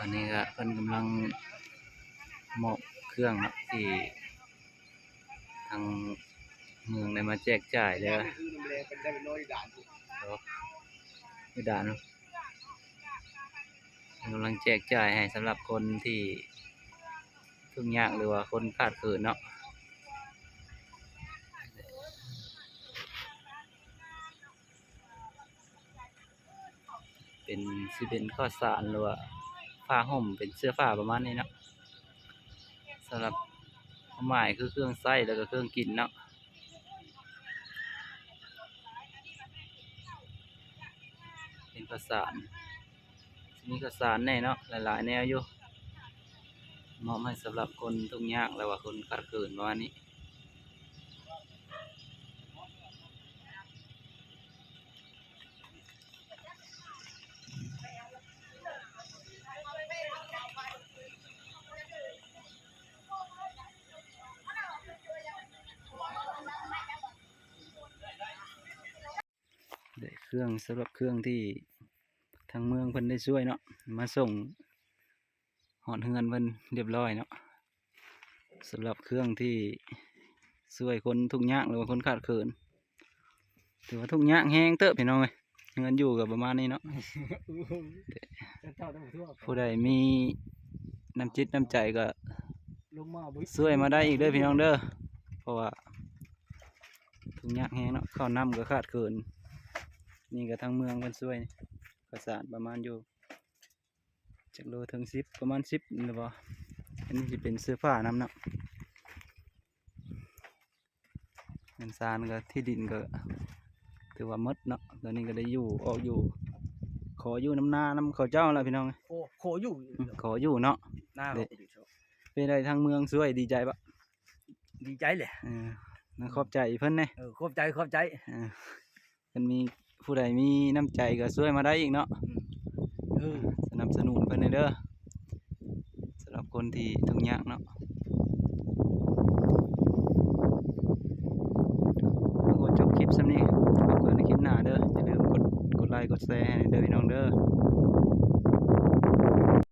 ຕອນນີ້ກໍເພິ່ນກຳລັງມອບເຄື່ອງເນາະ ທີ່ທາງເມືອງໄດ້ມາແຈກຈ່າຍແລ້ວ. ໂອ້ ຢູ່ດ່ານ ເພິ່ນກຳລັງແຈກຈ່າຍໃຫ້ສຳລັບຄົນທີ່ທຸກຍາກ ຫຼືວ່າຄົນຂາດເຂີນເນາະ. ເປັນ ຊິເປັນເຂົ້າສານ ຫຼືວ່າຜ້າຫົ່ມ ເປັນເສື້ອຜ້າປະມານນີ້ເນາະ. ສຳລັບຄວາມໝາຍຄືເຄື່ອງໃຊ້ ແລ້ວກໍເຄື່ອງກິນເນາະ. ເປັນເຂົ້າສານ ມີເຂົ້າສານແດ່ເນາະ ຫຼາຍໆແນວຢູ່ ມອບໃຫ້ສຳລັບຄົນທຸກຍາກ ຫຼືວ່າຄົນຂາດເຂີນປະມານນີ້. ໄດ້ເຄື່ອງ ສຳລັບເຄື່ອງທີ່ທາງເມືອງເພິ່ນໄດ້ຊ່ວຍເນາະ ມາສົ່ງຮອດເຮືອນເພິ່ນຮຽບຮ້ອຍເນາະ. ສຳລັບເຄື່ອງທີ່ຊ່ວຍຄົນທຸກຍາກ ຫຼືວ່າຄົນຂາດເຂີນ ຖືວ່າທຸກຍາກແຮງເຕີບພີ່ນ້ອງເອີຍ. ເຮືອນຢູ່ກໍປະມານນີ້ເນາະ. ຜູ້ໃດມີນ້ຳຈິດນ້ຳໃຈກໍຊ່ວຍມາໄດ້ອີກເດີພີ່ນ້ອງເດີ ເພາະວ່າທຸກຍາກແຮງເນາະ ເຂົ້ານ້ຳກໍຂາດເຂີນ. ນີ້ກໍທາງເມືອງເພິ່ນຊ່ວຍ ເຂົ້າສານປະມານຢູ່ ຈັກໂລ ເຖິງສິບ ປະມານສິບນີ້ບໍ່. ອັນນີ້ຊິເປັນເສື້ອຜ້ານຳເນາະ ເຮືອນຊານກໍ ທີ່ດິນກໍຖືວ່າໝົດເນາະ. ຕອນນີ້ກໍໄດ້ຢູ່ ອອກຢູ່ ຂໍຢູ່ນຳນານຳເຂົາເຈົ້າລະພີ່ນ້ອງ. ໂອ້ ຂໍຢູ່ ອືມ ຂໍຢູ່ເນາະ. ນາ ເປັນໃດທາງເມືອງຊ່ວຍ ດີໃຈບໍ່? ດີໃຈແຫຼະ. ເອີ ຂອບໃຈເພິ່ນແດ່. ເອີ ຂອບໃຈ ຂອບໃຈ. ເອີ ຄັນມີຜູ້ໃດມີນ້ຳໃຈກໍຊ່ວຍມາໄດ້ອີກເນາະ. ອືມ ເອີ ສະໜັບສະໜູນເພິ່ນແດ່ເດີ ສຳລັບຄົນທີ່ທຸກຍາກເນາະ. ກໍຈົບຄລິບສ່ຳນີ້ ພົບກັນໃນຄລິບໜ້າເດີ. ຢ່າລືມກົດ ກົດໄລ ກົດແຊໃຫ້ເດີພີ່ນ້ອງເດີ.